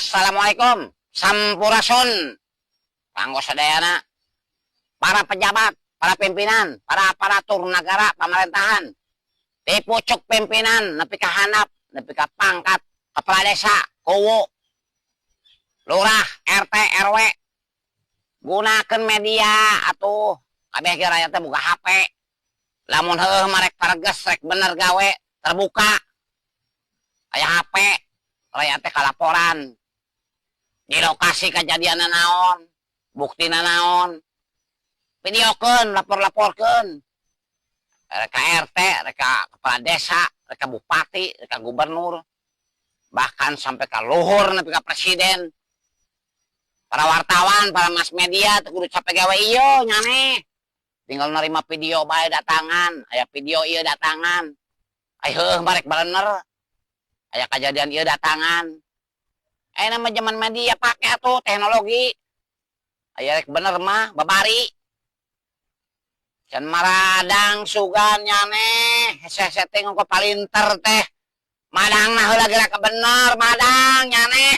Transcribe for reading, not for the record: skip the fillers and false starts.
Assalamualaikum, sampurasun, kanggo sadayana para pejabat, para pimpinan, para aparatur negara pemerintahan, di pucuk pimpinan nepi ka handap, nepi ka pangkat kepala desa, kuwu, lurah, RT, RW. Gunakan media atuh, kabeh ge rakyat teh boga HP. Lamun heueuh mah rek pareges, rek bener gawe, terbuka. Aya HP, rakyat teh kalaporan. Di lokasi kejadian naon, buktina naon, videokeun, lapor-laporkeun. Rek ka RT, rek ka kepala desa, rek ka bupati, rek ka gubernur, bahkan sampai ka luhur nepi ka presiden. Para wartawan, para mass media teu kudu capek gawe ieu nyaneh. Tinggal nerima video bae datangan, aya video ieu datangan. Ai heueuh mah rek bener. Aya kejadian ieu datangan. Ayeuna mah zaman media, pake atuh teknologi. Aya rek bener mah babari. Can maradang sugan nyaneh, hese-hese teh ngoko palinter teh. Madang nah heula geura bener, madang nyaneh.